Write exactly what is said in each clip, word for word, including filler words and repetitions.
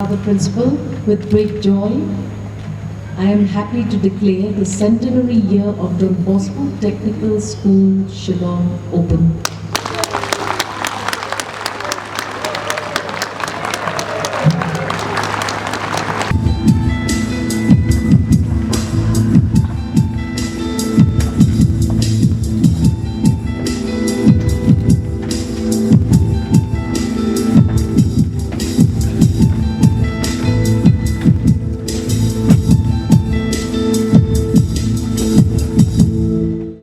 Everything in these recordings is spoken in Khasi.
Father Principal, with great joy, I am happy to declare the centenary year of Don Bosco Technical School, Shillong open.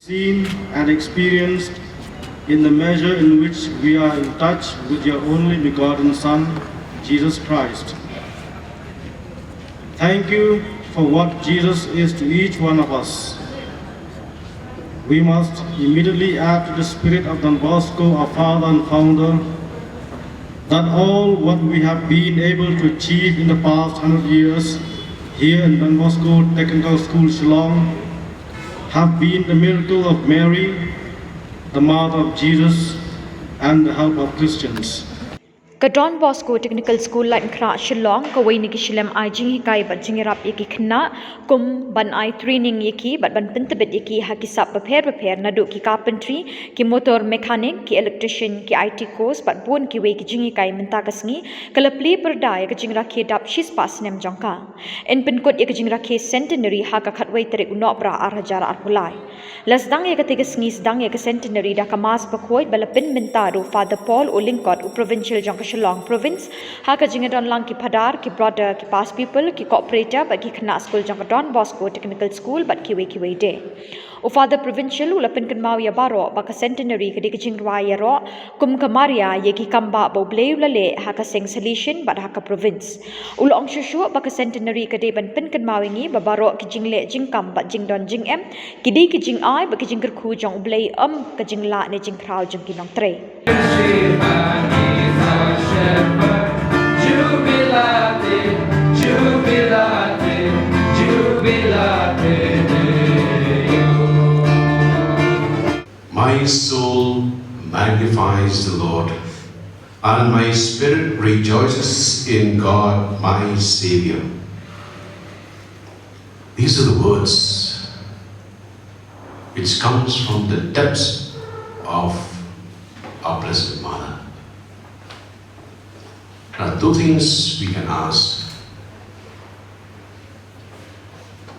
Seen and experienced in the measure in which we are in touch with your only begotten Son, Jesus Christ. Thank you for what Jesus is to each one of us. We must immediately add to the spirit of Don Bosco, our father and founder, that all what we have been able to achieve in the past hundred years here in Don Bosco Technical School, Shillong, have been the miracle of Mary, the mother of Jesus, and the help of Christians. Ka Don Bosco Technical School, Laitumkhrah, Shillong, kawei na ki shlem ai jinghikai bad jingïarap ïa ki khynnah, kum ban ai training ïa ki bad ban pyntbit ïa ki ha ki sap bapher bapher, naduh ki carpentry, ki motor mechanic, ki electrician, ki I T course bad bun kiwei ki jinghikai. Mynta ka sngi ka la plie pyrda ïa ka jingrakhe dap shispah snem jong ka. Yn pynkut ïa ka jingrakhe centenary ha ka khatwei tarik u Nohprah ar hajar arphew lai. La sdang ïa katei ka sngi sdang ïa ka centenary da ka Mass Bakhuid ba la pynmynta da u Father Paul Lyngkot, u Provincial jong ka Shillong Province, ha ka jingïadonlang ki phadar, ki brother, ki past pupil, ki co-operator bad ki khynnah skul jong ka Don Bosco Technical School bad kiwei kiwei de. U Father Provincial u la pynkynmaw ïa baroh ba ka centenary ka dei ka jingrwai ïaroh kum ka Maria ïa ki kambah ba U Blei u la leh ha ka seng Salesian bad ha ka province. U la ong shuh shuh ba ka centenary ka dei ban pynkynmaw ïa ngi ba baroh ki jingleh jingkam bad jingdon jingem ki dei ki jingai bad ki jingkyrkhu jong U Blei, ym ka jinglah ne jingkhraw jong ki nongtrei. Jubilate, jubilate, jubilate Deo. My soul magnifies the Lord, and my spirit rejoices in God my Savior. These are the words which comes from the depths of our Blessed Mother. There are two things we can ask.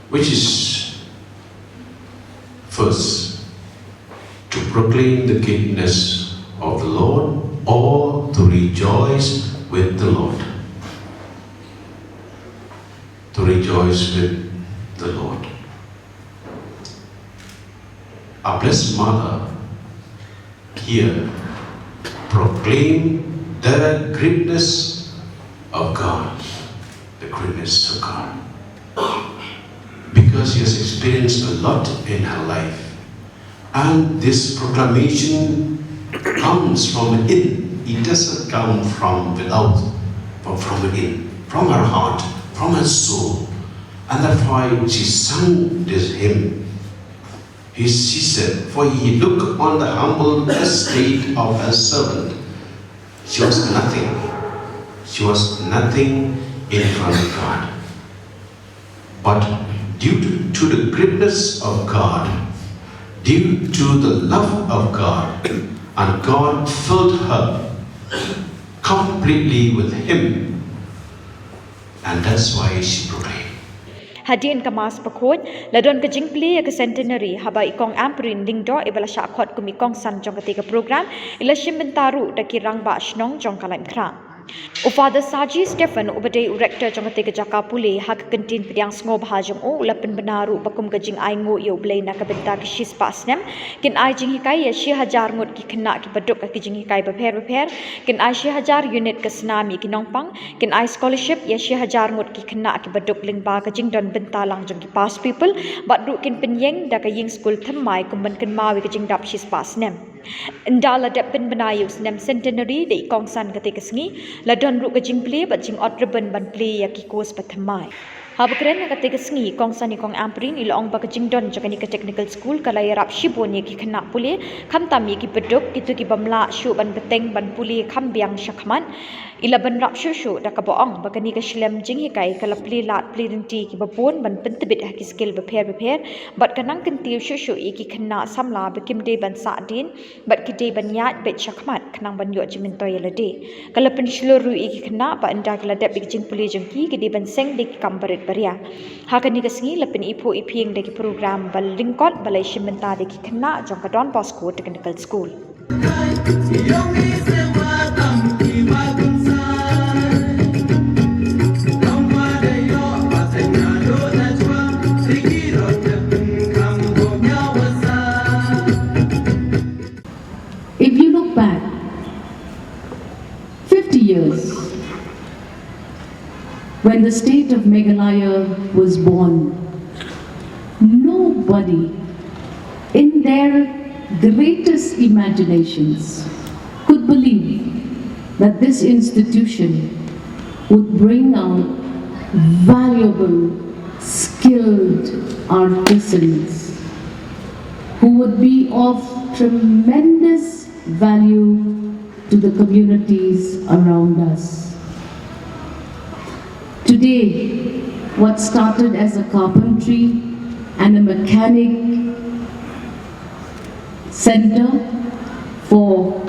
Which is first, to proclaim the greatness of the Lord or to rejoice with the Lord? To rejoice with the Lord. Our Blessed Mother here proclaim the greatness of God, the greatness of God, because she has experienced a lot in her life. And this proclamation comes from within. It doesn't come from without, but from within, from her heart, from her soul. And that's why she sang this hymn. He, she said, "For he look on the humble estate of a servant." She was nothing. She was nothing in front of God. But due to, to the greatness of God, due to the love of God, and God filled her completely with him. And that's why she proclaimed. Hadien ka Mass Bakhuid, la don ka jingplie ïa ka centenary, haba i Kong Ampareen Lyngdoh, iba la shah khot kum i kongsan jong katei ka program, i la shim bynta ruh da ki rangbah shnong jong ka Laitumkhrah. U Father Saji Stephen, uba dei u rector jong katei ka jaka pule, ha ka kyntien pdiang sngewbha jong u, u la pynbna ruh ba kum ka jingainguh ïa U Blei na ka bynta ka shispah snem, kin ai jinghikai ïa shi hajar ngut ki khynnah kiba duk ha ki jinghikai bapher bapher, kin ai shi hajar unit ka snam ïa ki nongpang, kin ai scholarship ïa shi hajar ngut ki khynnah kiba duk lyngba ka jingdon bynta lang jong ki past pupil, bad ruh kin pynïeng da ka ïing skul thymmai kum ban kynmaw ïa ka jingdap shispah snem. Ynda la dep pynbna ïa u snem centenary da i kongsan katei ka sngi, la don ruh ka jingplie bad jingot ribbon ban plie ïa ki course bathymmai. Haba kren ha katei ka sngi, kong Sani Kong Ampareen i la ong ba ka jingdon jong kane ka technical school ka la ïarap shibun ïa ki khynnah pule, khamtam ïa ki baduk, kito ki bym lah shuh ban bteng ban pule kham biang shakhmat. I la bynrap shuh shuh da kaba ong ba kane ka shlem jinghikai ka la plie lad plie lynti kiba bun ban pyntbit ha ki skill bapher bapher, bad ka nang kyntiew shuh shuh ïa ki khynnah samla ba kim dei ban sah dien, bad ki dei ban ïaid beit shakhmat khnang ban ïoh jingmyntoi ïa lade. Ka la pynshlur ruh ïa ki khynnah ba ynda ki la dep ïa ki jingpule jong ki, ki dei ban seng da ki kam barit baria. Ha kane ka sngi la pyniphuh iphieng da ki program ba lyngkot ba la shim bynta da ki khynnah jong ka Don Bosco Technical School. If you look back fifty years, when the state of Meghalaya was born, nobody in their greatest imaginations could believe that this institution would bring out valuable, skilled artisans who would be of tremendous value to the communities around us. Today, what started as a carpentry and a mechanic center for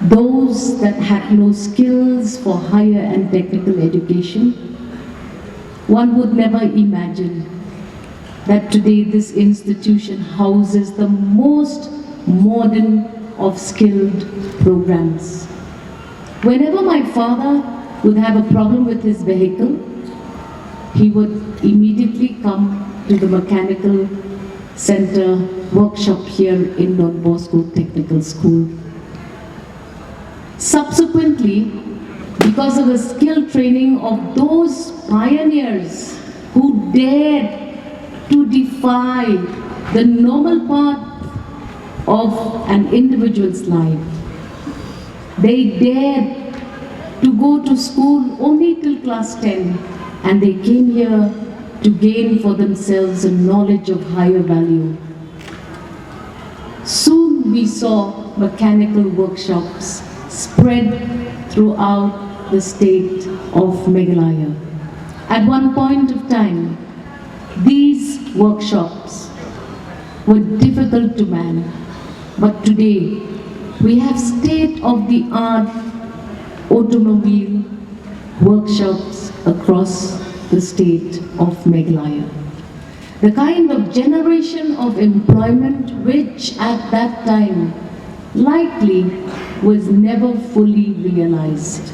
those that had no skills for higher and technical education, one would never imagine that today this institution houses the most modern of skilled programs. Whenever my father would have a problem with his vehicle, he would immediately come to the mechanical center workshop here in Don Bosco Technical School. Subsequently, because of the skill training of those pioneers who dared to defy the normal path of an individual's life, they dared to go to school only till class ten, and they came here to gain for themselves a knowledge of higher value. Soon we saw mechanical workshops spread throughout the state of Meghalaya. At one point of time, these workshops were difficult to man, but today we have state-of-the-art automobile workshops across the state of Meghalaya. The kind of generation of employment which at that time likely was never fully realized.